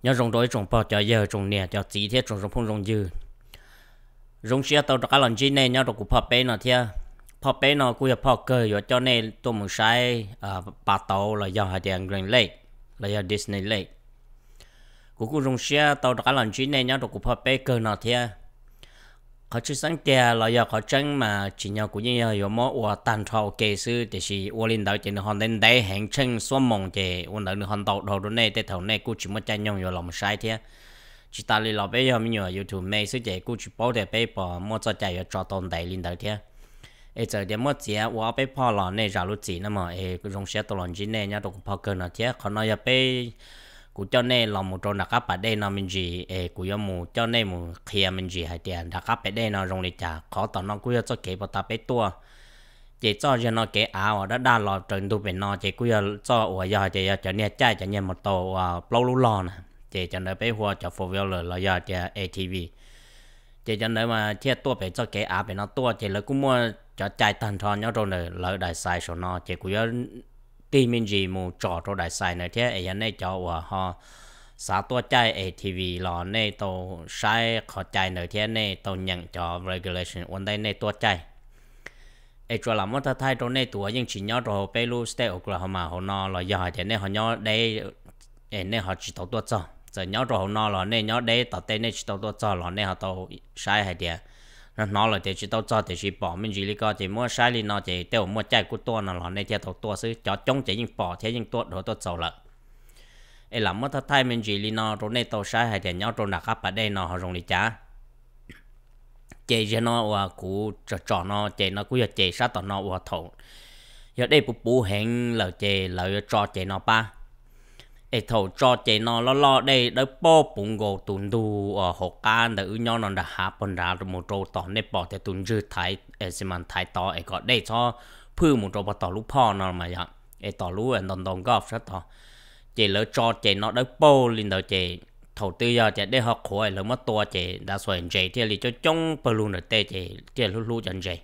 Nyob zoo rau ib tsoom pog cov yawg, tsoom niam cov txiv thiab tsoom zoo phooj zoo ywg. Zoo siab tau rov qab los ntsib nej nyob rau kuv phoj peb no thiab. Phoj peb no kuj yog phoj kawg yuav coj nej tuaj mus saib Pas Tauv los yog hais tias Green Lake los yog Disney Lake. Kuv kuj zoo siab tau rov qab los ntsib nej nyob rau kuv phoj peb kawg no thiab. Qhov tshwj xeeb tiag los yog qhov tseeb mas tsim nyog kuv yeej yog yuav muab ua tag nrho ua ke xwb, tiam sis ua li ntawd ces nws ho ntev ntev heev, tsheej xuab moos ces ua ntawd nws ho ntau dhau rau nej tej thaum nej kuj tsis muaj caij nyoog yuav los mus saib thiab. Tsis tas li los peb yog me nyuam YouTube me xwb ces kuj tsis paub tias peb puas muaj txoj cai yuav tso tau ntev li ntawd thiab. Es txawm tias muab txiav ua ob peb phoj los nej zam lub txim nawb mog. Es kuv zoo siab tau los ntsib nej nyob rau kuv phoj kawg no thiab. Qhov no yog peb, kuv coj nej los mus rau nram qab pas dej no me ntsis, es kuv yuav mus coj nej mus qhia me ntsis hais tias nram qab pas dej no zoo li cas. Qhov tom no kuj yog txoj kev puag ta peb tuaj, ces txoj zag no kev av uas daj daj los raws ntug pem no ces kuj yog txoj uas yog hais tias yog cov niag caij cov niag mos taus uas plaub lub log na, ces cov ntawd peb hu ua cov four wheeler los yog hais tias A T V. Ces cov ntawd mas thiaj tuaj pem txoj kev av pem no tuaj, ces lawv kuj muaj cov cai tag nrho nyob rau ntawm lawv daim xais saum no, ces kuv yuav tig me ntsis mus tsom rau daim xais ntawd thiab. Es yog nej cov uas ho xav tuaj caij A T V los nej tau saib qhov cai ntawd thiab nej tau nyeem cov regulation ua ntej nej tuaj caij. Es tsuas lam muab thaij thaij rau nej tus uas yeej tsis nyob rau hauv peb lub state Oklahoma hauv no los yog hais tias nej ho nyob deb, es nej ho tsis tau tuaj txog. Txawm nyob rau hauv no los nej nyob deb tom tej nej tsis tau tuaj txog los nej ho tau saib hais tias, no hnov lawm tias tsis tau txog tiam sis pom me ntsis li ko ces muab saib li no ces tej uas muaj caij kuj tuaj no los nej thiaj tau tuaj xwb. Cov coob ces yeej pom thiab yeej tuaj dhuav tuaj txaus lawm. Es lam muab thaij thaij me ntsis li no rau nej tau saib hais tias nyob rau nram qab pas dej no ho zoo li cas. Ces zag no uas kuv tsom tsom no ces no kuj yog ces sab tom no uas thaum yog dej puv puv heev lawm ces lawv yuav tso ces no pab. Es thaum tso ces no loj loj dej dawb paug puv nkaus tus ntug uas hauv qab ntawm wb nyob no nram hav pog nrad mus rau tom nej pom tias tus ntswg thaiv, xi mas thaiv tod es kom dej txhob phwj mus rau pog tom lub phoj no mas yog, es tom lub ntoo ntoo golf sab tod. Ces lawv tso ces no dawb paug li ntawd ces thaum twg yog tias dej ho qhuav lawv muab tua ces dav xuaim ntses thiaj li coob coob pawg lug ntawm tej ces thiaj hlub hlub cov ntses.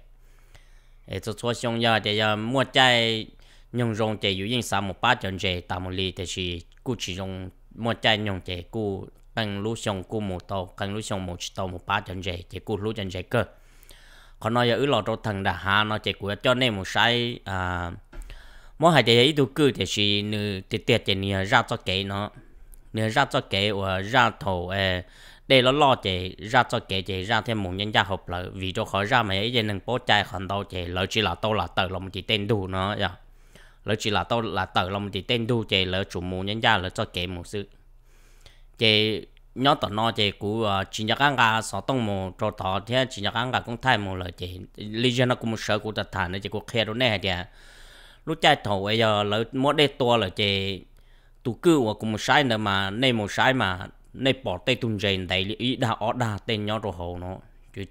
Es txhua txhua xyoo yog tias yog muaj caij nyoog zoo ces yus yeej xav mus pab cov ntses tas mus li, tiam sis kuj tsis zoo, muaj caij nyoog ces kuj qee lub xyoo kuj mus tau, qee lub xyoo mus tsis tau mus pab cov ntses ces kuj hlub cov ntses kawg. Qhov no yog wb los rau theem nram hav no ces kuv yuav coj nej mus saib, muab hais tias yog ib tug kwj tiam sis nws tiag tiag ces nws yog zaj txoj kev no. Nws yog zaj txoj kev uas zaj thaum dej loj loj ces zaj txoj kev ces zaj thiaj mus ncaj ncaj hauv plawv vim rau qhov zaj mas yog ib ce neeg paub cai qhov ntau ces lawv tsis lam tau lam tawm los mus tim tej ntug no yog. Lawv tsis lam tau lam tawm los mus tim tej ntug ces lawv tsum mus ncaj ncaj lawv txoj kev mus xwb. Ces nyob tom no ces kuv tsis nco qab nqa xov tooj mus rau tod thiab tsis nco qab nqa koob thaij mus lawm ces li zag no kuv mus sawv kuv tham tham ntawd ces kuv qhia rau nej hais tias lub caij thaum uas yog lawv muab dej tua lawm ces tus kwj uas kuv mus saib ntawd mas nej mus saib mas nej pom tej tug ntses ntev li ib dag ob dag tej nyob rau hauv no.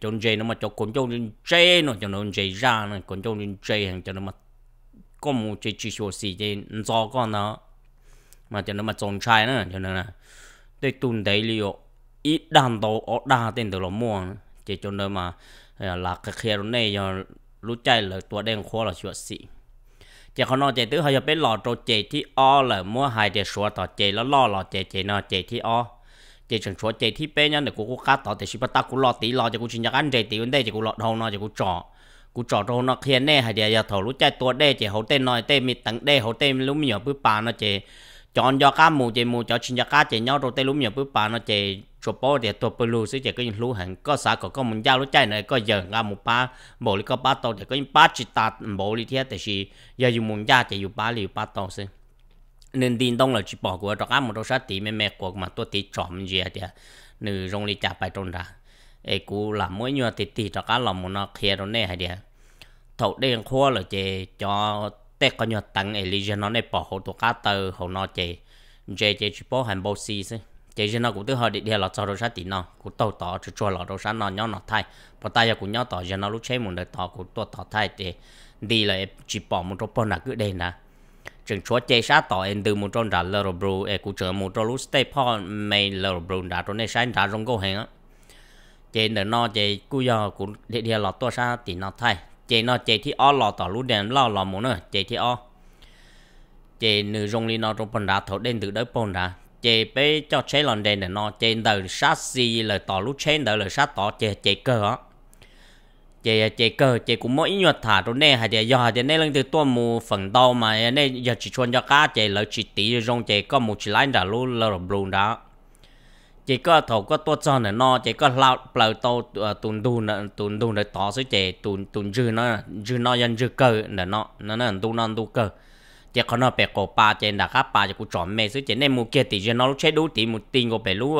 Cov ntses no mas cov kaus ncauj ntse ntse no, cov ntses zaj no kaus ncauj ntse ntse heev, cov no mas koj mus ces tsis xyuam xim ces ntxo koj ntag. Mas cov ntawd mas txaus ntshai na, cov ntawd tej tug ntev li ib dag ntau ob dag tej ntawd los muaj. Ces cov ntawd mas lam qhia qhia rau nej yog lub caij lawv tua dej nqhuab los xyuam xim. Ces qhov no ces twb ho yog peb los rau ces thib ob lawm, muab hais tias suav tom ces loj loj los ces ces no ces thib ob. Ces tseem tshuav ces thib peb nyob ntawm kuv qub qab tod tiam sis puag ta kuv los tid los ces kuv tsis nco qab nres tid ua ntej ces kuv los dhau no ces kuv tsom, kuv tsom rau hauv no qhia nej hais tias yog thaum lub caij tua dej ces hauv tej no tej me teev dej hauv tej lub me nyuam pwb pas no ces cov nco qab mus ces mus, cov tsis nco qab ces nyob rau tej lub me nyuam pwb pas no ces tsuas paub tias tuag pawg lug xwb ces koj yeej hlub heev. Koj xav kom koj mus ncaj lub caij no koj yawg nqa mus pab npaum li koj pab tau ces koj yeej pab tsis tas npaum li thiab, tiam sis yog yus mus ncaj ces yus pab li yus pab tau xwb. Nws nti ntoo lawm tsis pom, kuv rov qab mus rau sab tid me me quas kuv mam tuaj tiv tsom me ntsis hais tias nws zoo li cas pais rau nrad. Es kuv lam muab ib nyuag tig tig rov qab los mus no qhia rau nej hais tias thaum dej nqhuab lawm ces cov tej qhov nyuag teev es li zag no nej pom hauv tus qab taw hauv no ces ntses ces tsis paub hais npau xi xwb. Ces zag no kuv twb ho dhia dhia los txog rau sab tim no, kuv taug tod tsuag tsuag los rau sab no nyob no thaij. Puag ta yog kuv nyob tom zag no lub tsheb mus ntawd tod, kuv tuaj tod thaij ces nti lawm tsis pom mus rau pog nram kwj deg nrad. Tseem tshuav ces sab tom es ntws mus rau nram Little Blue es kuv tseem mus rau lub stage phoj me Little Blue nrad rau nej saib, nrad zoo nkauj heev. Ces ntawm no ces kuj yog kuv dhia dhia los tuaj sab tim no thaij. Ces no ces thib ob los tom lub dam loj los mus na, ces thib ob. Ces nws zoo li no rau pog nrad thaum dej ntws dawb paug nrad. Ces peb coj tsheb los nres ntawm no, ces ntawm sab xis lawm tom lub tsheb ntawd lawm sab tod ces ces kawg os. Ces ces kawg ces kuv muab ib nyuag tham rau nej hais tias yog hais tias nej leej twg tuaj mus feem ntau mas nej yog tsis tshua nco qab ces lawv tsis tiv zoo ces koj mus tsis laib nram lub Little Blue nrad. Ces koj thaum koj tuaj txog ntawm no ces koj hla plaws tau tus ntug ntawd tod xwb ces tus ntswg no, ntswg no yog ntswg kawg ntawm no, ntu no ntu kawg. Ces qhov no pem qaum pas ces nram qab pas ces kuv tsom me xwb ces nej mus kiag tim zig no lub tsheb dub tid mus ti nkaus pem lub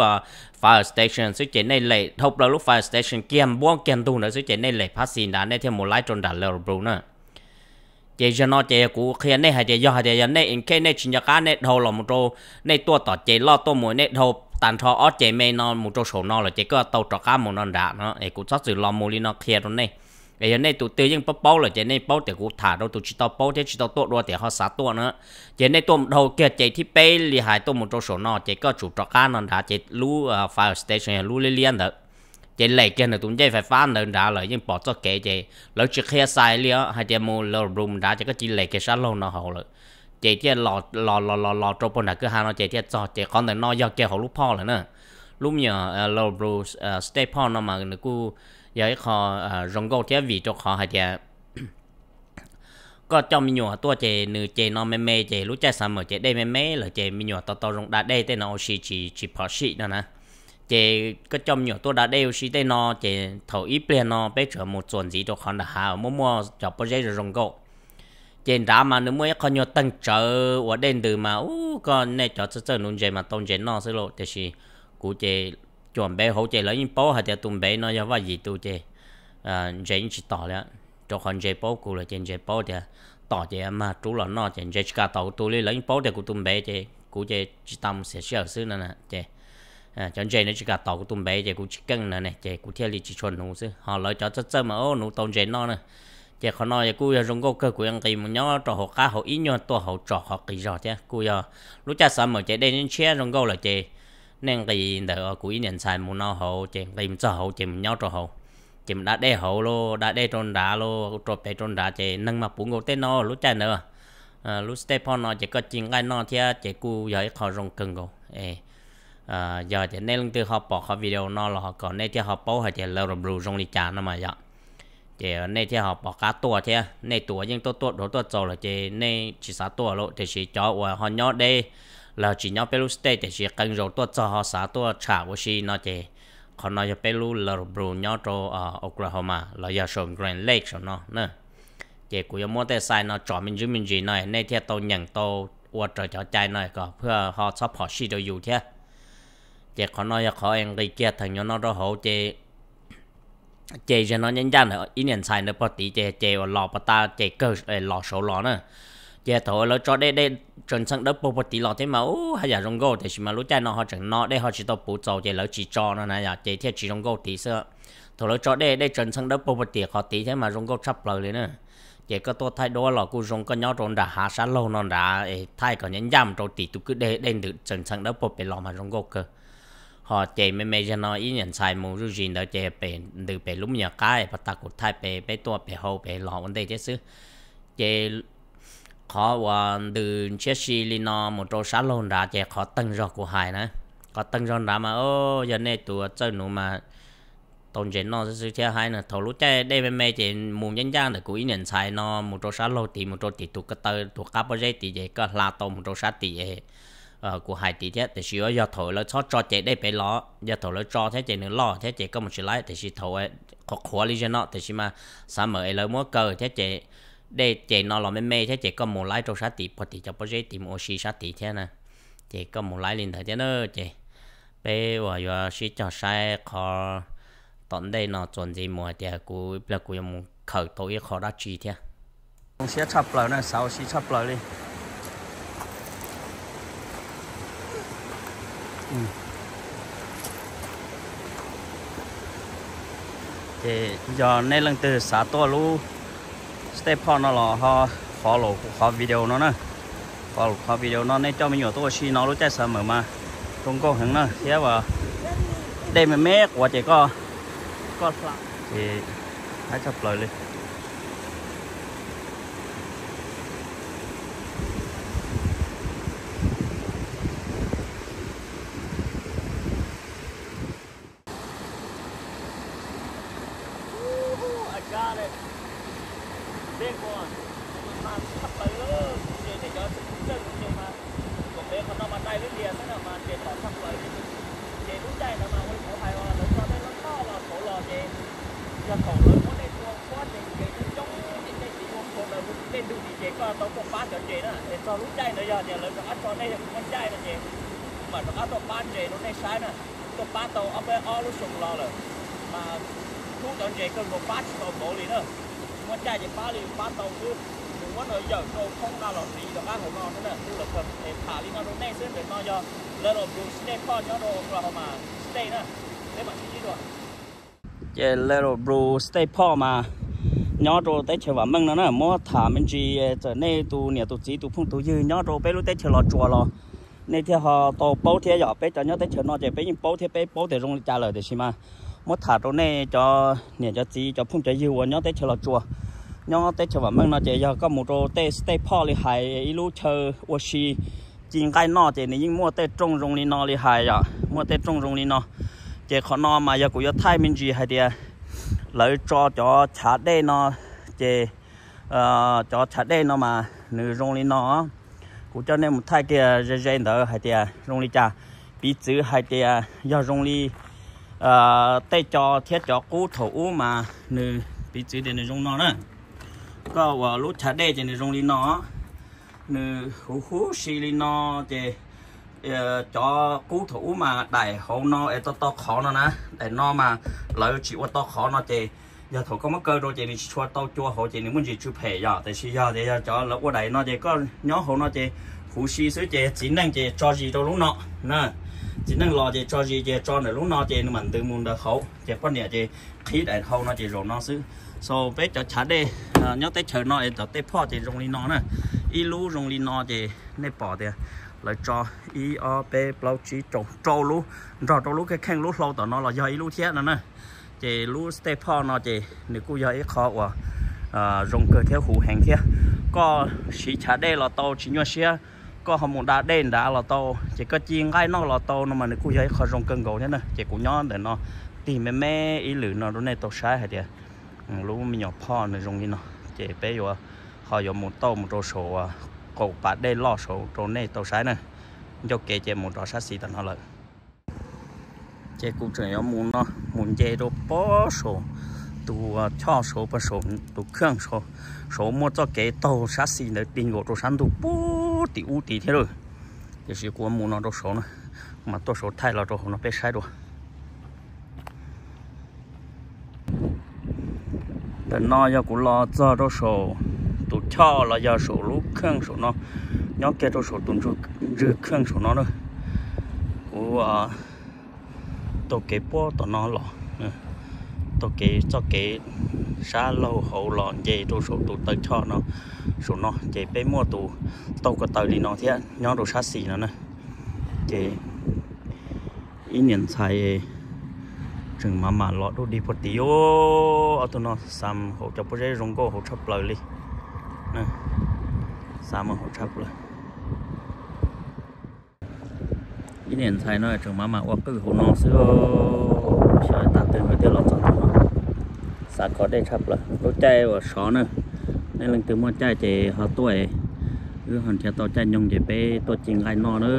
fire station xwb ces nej lem dhau plaws lub fire station kiag npuab kiag ntug ntawd xwb ces nej lem phab xis nrad nej thiaj mus laib rau nram Little Blue na. Ces zig no ces kuv qhia nej hais tias yog hais tias yog nej in case nej tsis nco qab nej dhau los mus rau, nej tuaj tom ces loj tuaj mus nej dhau tag nrho ob ces me no mus rau saum no lawm ces koj tau rov qab mus no nrad no es kuv txhob txwm los mus li no qhia rau nej. Es yog nej tus twg yeej paub paub lawm ces nej paub tias kuv tham rau tus tsis tau paub thiab tsis tau tuaj dua tias ho xav tuaj na. Ces nej tuaj mus dhau kiag ces thib peb li hais tuaj mus rau saum no ces koj tsum rov qab no nrad ces lub fire station yog lub liab liab ntawd. Ces lem kiag nws tus ncej fais fab ntawd nrad lawm yeej pom txoj kev ces lawv tsis qhia xais li os hais tias mus Little Blue nrad ces koj cia li lem kiag sab laug no hauv lawm. Ces thiaj los los los los los rau puag nram kwj ha no ces thiaj txog ces qhov ntawm no yog kiag hauv lub phoj lawm na. Lub me nyuam Little Blue State Park no mas nws kuj yog ib qho zoo nkauj thiab vim rau qhov hais tias koj coj me nyuam tuaj ces nws ces no me me ces lub caij summer ces dej me me lawm ces me nyuam tau tau zoo da dej tej no ua si tsis tsis phom sij no na. Ces koj coj me nyuam tuaj da dej ua si tej no ces thaum ib pliag no peb tseem mus txuas ntxiv rau qhov nram hav uas muaj muaj cov pob zeb zoo zoo nkauj. Ces nrad mas nws muaj ib qho nyuag teeg tsawv ua dej ntws mas ub koj nej cov txawj txawj nuv ntses mas tau ntses noj xwb lauj tiam sis kuv ces cuam npev hauv ces lawv yeej paub hais tias tus npev no yog Vaj Yim tus ces ntses yeej tsis tom li. Rau qhov ntses paub kuv lawm ces ntses paub tias tom ces mag rub los noj ces ntses tsis kam tom kuv tus li lawv yeej paub tias kuv tus npev ces kuv ces tsis tas mus xiam sij hawm xwb no ces cov ntses no tsis kam tom kuv tus npev ces kuv tsis keej na ne ces kuv thiaj li tsis tshua nuv xwb ho lawv cov txawj txawj mas nuv tau ntses noj na. Ces qhov no kuj yog zoo nkauj kawg kuv yuav nqis mus nyob rau hauv qab hauv ib nyuag tuaj hauv tsom qhov qis zog thiab kuj yog lub caij summer ces dej ntshiab zoo nkauj lawm ces nej nqis ntawm kuv ib niam ntxhais mus no hauv ces nqis mus txog hauv ces mus nyob rau hauv ces mus da dej hauv lauj da dej rau nrad lauj rau pem rau nrad ces neeg mas puv nkaus tej no lub caij ntawd. Lub state park no ces koj ci nqaij noj thiab ces kuj yog ib qho zoo kawg nkaus. Yog tias nej leej twg ho pom qhov video no los kom nej thiaj ho paub hais tias Little Blue zoo li cas no mas yom. Ces nej thiaj ho pom qab tuaj thiab nej tus uas yeej tuaj tuaj dua tuaj txaus lawm ces nej tsis xav tuaj lauj tiam sis cov uas ho nyob deb los tsis nyob peb lub state tiam sis qee zaus tuaj txog ho xav tuaj tsham ua si no ces qhov no yog peb lub Little Blue nyob rau Oklahoma los yog saum Grand Lake saum no na. Ces kuv yuav muab tej xai no tsom me ntsis me ntsis no nej thiaj tau nyeem tau ua raws cov cai no kom phaj ho txhob phom sij rau yus thiab. Ces qhov no yog qhov es nqis kiag theem nyuag no rau hauv ces ces zig no nyab ncaj ntawm ib niam ntxhais ntawd pog tid ces ces uas los pov ta ces kawg los saud los na. Ces thaum lawv tso dej dej tsaws ntxheej dawb paug pog tid los thiab mas ub haj yam zoo nkauj tiam sis mas lub caij no ho tseem no dej ho tsis tau puv txaus ces lawv tsis tso no na yom ces thiaj tsis zoo nkauj tid xwb. Thaum lawv tso dej dej tsaws ntxheej dawb paug pog tim qhov tid thiab mas zoo nkauj tshaj plaws li na. Ces koj tuaj thaij duab los kuj zoo koj nyob rau nram hav sab laug no nrad es thaij kom nyab ncaj mus rau tim tus kwj deg dej ntws tsaws ntxheej dawb paug pem los mas zoo nkauj kawg. Ho ces me me zig no ib niam ntxhais mus zuj zis ntawd ces pem ntws pem lub me nyuam qab pov ta kuv thaij pem peb tuaj pem hau pem los ua ntej thiab xwb. Ces qhov uas ntws ntshiab si li no mus rau sab laug nrad ces qhov teeg zog kuv hais na. Qhov teeg zog nrad mas yog nej tus txawj nuv mas tau ntses noj xwb xwb thiab haib no. Thaum lub caij dej me me ces mus ncaj ncaj ntawm kuv ib niam ntxhais no mus rau sab laug tid mus rau tim tus ko taw tus qab pob zeb tid ces koj hla tau mus rau sab tim kuv hais tid thiab tiam sis yuav yog thaum lawv txhob tso ces dej pem los yog thaum lawv tso thiab ces nws loj thiab ces koj mus tsis laib tiam sis thaum qhuav qhuav li zig no tiam sis mas xav mawm es lawv muab kaw thiab ces dej ces no los me me thiab ces koj mus laib rau sab tim pog tim cov pob zeb tid mus ua si sab tid thiab na. Ces koj mus laib li ntawd thiab na. Ces peb uas yuav sib cog saib qhov tom ntej no txuas ntxiv mus hais tias kuv ib pliag kuv yuav mus khaws tau ib qho dab tsi thiab. Zoo siab tshaj plaws na xav ua si tshaj plaws li. Ces yog nej leej twg xav tuaj lub state park no los ho qhov laus kuv qhov video no na. Qhov laus qhov video no nej coj me nyuam tuaj ua si no lub caij summer mas zoo nkauj heev na thiab as dej me me quav ces koj koj hla ces haib tshaj plaws li. Ces tom tshaj plaws ces, ces lub caij ntawd mas ua li kuv hais, lawv tso dej loj loj los saud los ces yog thaum lawv muab dej tua tshuab ces nkees coob coob ces tej txiv ua qhua ntawd mus tej ntug ntsis ces koj tau tuaj pab cov ntses na. Es txog lub caij ntawd yog tias lawv rov qab tso dej yog kuv muaj caij no ces kuv mam rov qab tuaj pab ntses rau nej saib na. Tuaj pab tau ob peb ob lub xyoo los lawm mas kuv hlub cov ntses kawg nkaus, pab tsis tau npaum li na. Muaj caij ces pab li pab tau xwb. Kuv muab nws yawm rau thoob nqa los tiv rov qab hauv no xwb na, kuv los tham li no rau nej xwb. Ntawm no yog Little Blue State Park nyob rau Oklahoma State na. Peb mam sib ntsib dua. Ces Little Blue State Park mas nyob rau teb chaws vam meej no na, muab tham me ntsis txawm nej tus niam tus txiv tus phooj tus ywg nyob rau peb lub teb chaws Los Tsuas los nej thiaj ho tau paub thiab. Yog peb cov nyob teb chaws no ces peb yeej paub thiab, peb paub tias zoo li cas lawm, tiam sis mas muab tham rau nej cov niam cov txiv cov phooj cov ywg uas nyob teb chaws Los Tsuas, nyob teb chaws vam meej no ces yog koj mus rau tej state park li hais ib lub chaw ua si ci nqaij noj ces nws yeej muaj tej rooj zoo li no li hais yom, muaj tej rooj zoo li no. Ces qhov no mas yog kuv yuav thaij me ntsis hais tias lawv tso cov chav dej no, ces cov chav dej no mas nws zoo li no. Kuv coj nej mus thaij kiag ze ze ntawd hais tias zoo li cas. Piv txwv hais tias yog zoo li tej co thiab cov qub thaum ub mas nws piv txwv tias nws zoo no na. Koj uas lub chav dej ces nws zoo li no, nws huv huv si li no, ces cov qub thaum ub mas daim hauv no es tau to qhov no na, daim no mas lawv tsis ua to qhov no ces yog thaum koj muab kaw rau ces nws tsis tshua tau cua hauv ces nws muaj ntsis tsw phem yom. Tiam sis yog tias yog cov lawv ua daim no ces koj nyob hauv no ces huv si xwb ces txiv neej ces tso zis rau lub no na. Txiv neej los ces tso zis ces tso ntawm lub no ces nws mam ntws mus ntawm hauv ces poj niam ces qhib daim hau no ces zaum no xwb. So peb cov chav dej nyob teb chaws no es tom tej phoj ces zoo li no na. Ib lub zoo li no ces nej pom tias lawv tso ib ob peb plaub tsib rau, rau lub, nrog rau lub kheej kheej lub hlau tom no los yog ib lub thiab no na. Ces lub state park no ces nws kuj yog ib qho uas zoo kawg thiab huv heev thiab. Koj siv chav dej los tau tsis nyuaj siab, koj ho mus da dej nrad los tau, ces koj ci nqaij noj los tau no mas nws kuj yog ib qho zoo kawg nkaus thiab na. Ces kuv nyob ntawm no tig me me ib lwm no rau nej tau saib hais tias lub me nyuam phoj nws zoo li no. Ces peb yuav ho yuav mus tauj mus rau saum qaum pas dej loj saud rau nej tau saib na. Ncauj kev ces mus rov sab xis tom no lawm. Ces kuv tseem yuav mus no, mus nce rau pob saum tus choj saud, pob saum tus kheej saud, muaj txoj kev taug sab xis ntawd tig nkaus rau sab ntug puag tim ub tid thiab lawm. Tiam sis kuv mus no rau saud na, mas tuaj saud thaij los rau hauv no peb saib dua. Ntawm no yog kuv los txog rau saum tus choj los yog saum lub kheej saum no, nyob kiag rau saum tus ntswg kheej saum no na. Kuv taug kev puag tom no los, taug kev txoj kev sab laug hauv los nce rau saum tus taw choj no, saum no ces peb muaj tus taug ko taw li no thiab nyob rau sab xis no na. Ces ib niam ntxhais tseem mam mam los dub dig puag tid. Ob tug no xav mus haus cov pob zeb zoo nkauj hauv tshaj plaws li. Xav mus haus tshaj plaws. Ib niam ntxhais no tseem mam mam ua qwj hauv no xwb, xyov tas twg nkawd thiaj los txog no. Xav kho dej tshaj plaws. Lub caij uas sov na, nej leej twg muaj caij ces ho tuaj, wb ho nrhiav tau caij nyoog ces peb tuaj ci nqaij noj na.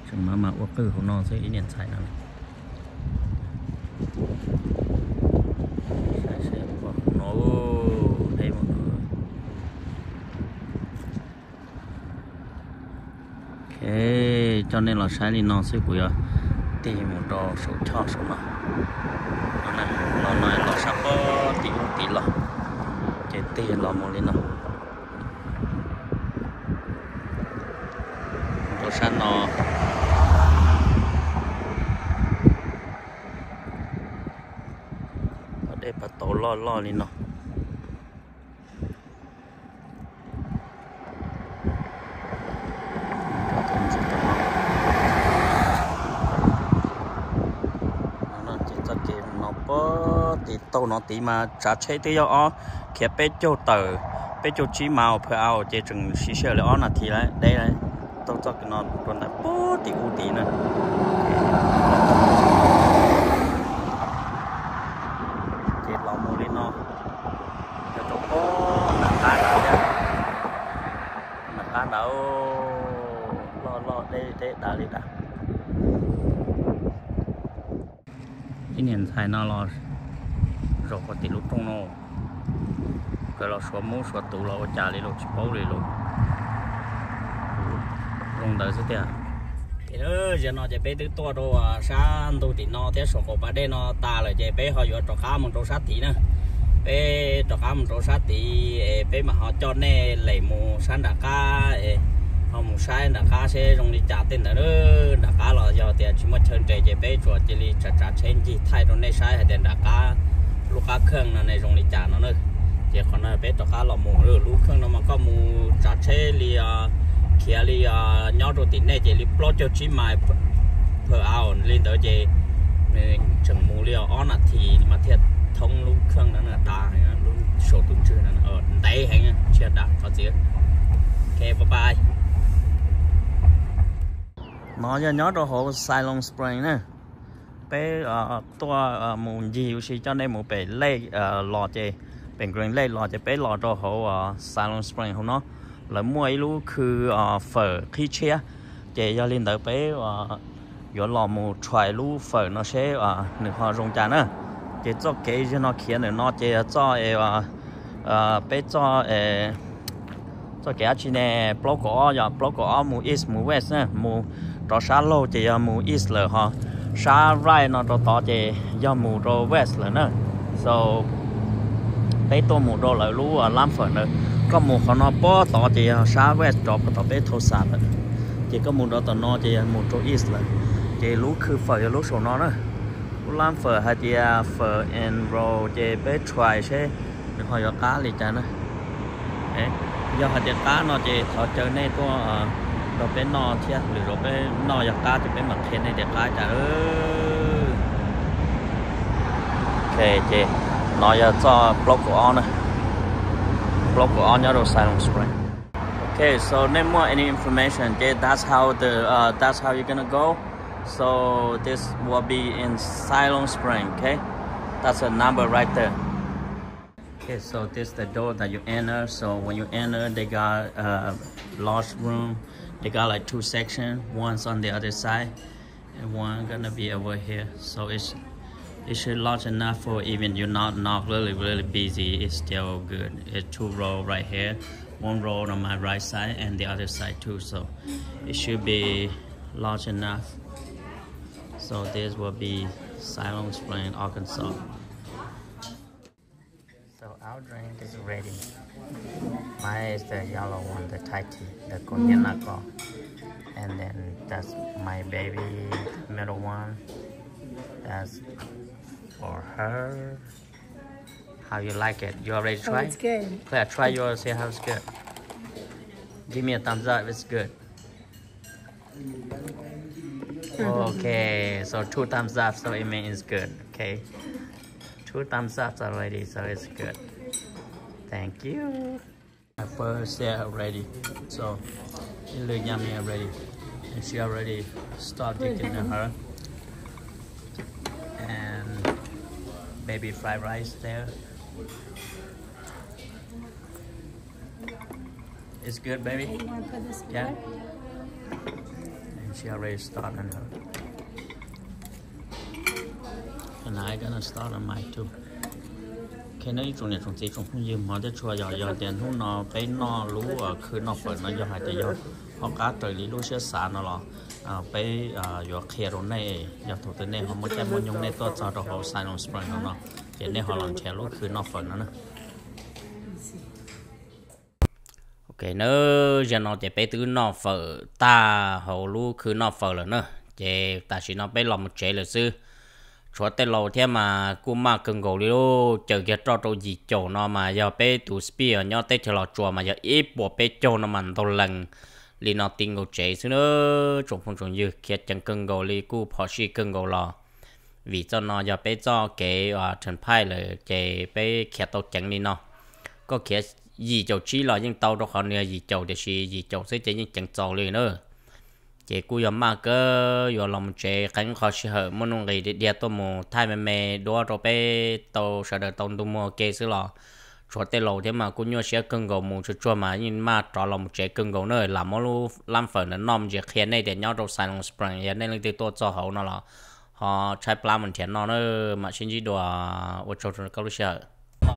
Tseem mam mam ua qwj hauv no xwb ib niam ntxhais no. Saib seb puas no, deb mus no. Ok, coj nej los saib li no xwb kuv yuav tig mus rau saum choj saum no. Los no los sab pob tim ub tid los, ces tig los mus li no. Rau sab no, dej pas tauv loj loj li no. Ces txoj kev no puag tim taug no tid mas tsav tsheb twb yog ob, khiav peb caug tawm, peb caug tsib miles per hour ces tseem siv sij hawm li ob nas this lawm deb lawm. Taug txoj kev no rau ntawm puag tim ub tid na. Ces los mus li no, rau puag nram qab ntawd, nram qab ntawd. Deb deb dav li dav. Ib niag ntxhais no los zaum qhov tim lub rooj no, kawg los suav mub suav tuv los ua cas li los tsis paub li los zoo ntawd xwb tiag. Ces zaum no ces peb twb tuaj rau sab ntug tim no thiab saum qaum pas dej no tas lawm ces peb ho yuav rov qab mus rau sab tid na. Peb rov qab mus rau sab tid es peb mam ho coj nej lem mus sab nram qab es ho mus saib nram qab seb zoo li cas tej ntawd na. Nram qab los yog tias tsis muaj chaw nres ces peb tsuas cia li tsav tsav tsheb ncig thaij rau nej saib hais tias nram qab lub qab kheej no ne zoo li cas no na. Ces qhov no peb rov qab los mus lub kheej no mas koj mus tsav tsheb li, khiav li nyob rau tim nej ces li plaub caug tsib mais per hour li ntawd ces nws tseem mus li ob nas this mas thiaj thoob lub kheej no na, dav heev, lub saum tus ntswg no ntev heev, tsis yog dav, thov txim. Ok, bye bye. No yog nyob rau hauv Siloam Spring na. Peb tuaj mus ncig ua si coj nej mus pem lake los ces, pem Green Lake los ces peb los rau hauv Siloam Spring hauv no. Lawv muaj ib lub khw fawm qhib tshiab, ces yog li ntawd peb yuav los mus try lub fawm no seb nws ho zoo cas na. Ces txoj kev zaum no khiav ntawm no ces yog txoj, peb txoj, txoj kev dab tsi ne, plaub kaum ob, yog plaub kaum ob mus east mus west na, mus rov sab laug ces yog mus east lawm, ho sab right no rau tod ces yog mus rau west lawm na. So peb tuaj mus rau lawv lub lab fawm ntawd. Koj mus qhov no puag tod ces yog sab west rov puag tom peb Tulsa lawm. Ces koj mus rau tom no ces yog mus rau east lawm. Ces lub khw fawm yog lub saum no na. Lub lab fawm hais tias fawm and roll ces peb try seb nws ho yuav qab li cas na. Yog hais tias qab no ces thov caw nej tuaj nrog peb noj thiab, lwm zaus peb noj yog qab ces peb mam qhia nej tias qab cas. Ok, ces no yog txoj plaub kaum ob na, plaub kaum ob nyob rau Siloam Spring. Okay, so nej muaj any information, okay, that's how the, uh, that's how you're gonna go. So this will be in Siloam Spring, okay? That's a number right there. Okay, so this is the door that you enter. So when you enter, they got a large room. They got like two sections. One's on the other side, and one gonna be over here. So it's it should large enough for even you're not not really really busy. It's still good. It's two row right here, one row on my right side and the other side too. So it should be large enough. So this will be Siloam Spring, Arkansas. So our drink is ready. Mine is the yellow one, the Thai tea, the Konjac Nako. And then that's my baby, middle one. That's for her. How you like it? You already tried? Oh, it's good. Claire, try yours, see how it's good. Give me a thumbs up, it's good. Okay, so two thumbs up, so it means it's good. Okay. Two thumbs up already, so it's good. Thank you. My first set already. So it look yummy already. And she already start digging in her. And baby fried rice there. It's good, baby. Okay, you wanna put this Yeah. Away? And she already started on her. And I gonna start on mine too. Okay, no ib tsoom niam tsoom txiv tsoom phooj ywg hmov thiab tshua, yog yog tias hnub no peb noj lub khw noj fawm no yog hais tias yog ho qab raws li lub siab xav no los peb yuav qhia rau nej, yog thaum twg nej ho muaj caij muaj nyoog nej tuaj txog rau hauv Siloam Springs no no, ces nej ho los nrhiav lub khw noj fawm no na. Ok, nawb, zaum no ces peb twb noj fawm tag hauv lub khw noj fawm lawm na. Ces tam sim no peb los mus tsev lawm xwb. Tshuav tej laus thiab mas kuj maj kawg nkaus li lauj, caws kiag roj rau yim caum no mas yog peb tus speed nyob teb chaws Los Tsuas mas yog ib puas peb caug no mas ntau lees li no ti nkaus tsev xwb na. Tsoom phooj tsoom ywg, khiav ceev kawg nkaus li, kuj phom sij kawg nkaus los vim txoj no yog peb txoj kev turnpike lawm ces peb khiav tau ceev li no. Koj khiav yim caum tsib los yeej tau rau qhov nws yog yim caum, tiam sis yim caum xwb ces yeej ceev txaus li na. Ces kuj yog maj kawg, yuav los mus tsev qee qho sij hawm muaj nuj nqis dhia dhia tuaj mus thaij me me duab rau peb tau sawv daws tau ntu muag ua ke xwb los Tshuav tej laus thiab mas kuj nyuaj siab kawg nkaus, mus tsuag tsuag mas yeej maj rov los mus tsev kawg nkaus na. Lam muab lub lab fawm ntawd noj me ntsis qhia nej tias nyob rau Siloam Springs yog nej leej twg tuaj txog hauv no los ho tshaib plab mus nrhiav noj na. Mam sib ntsib dua, ua tsaug rau koj lub sij hawm.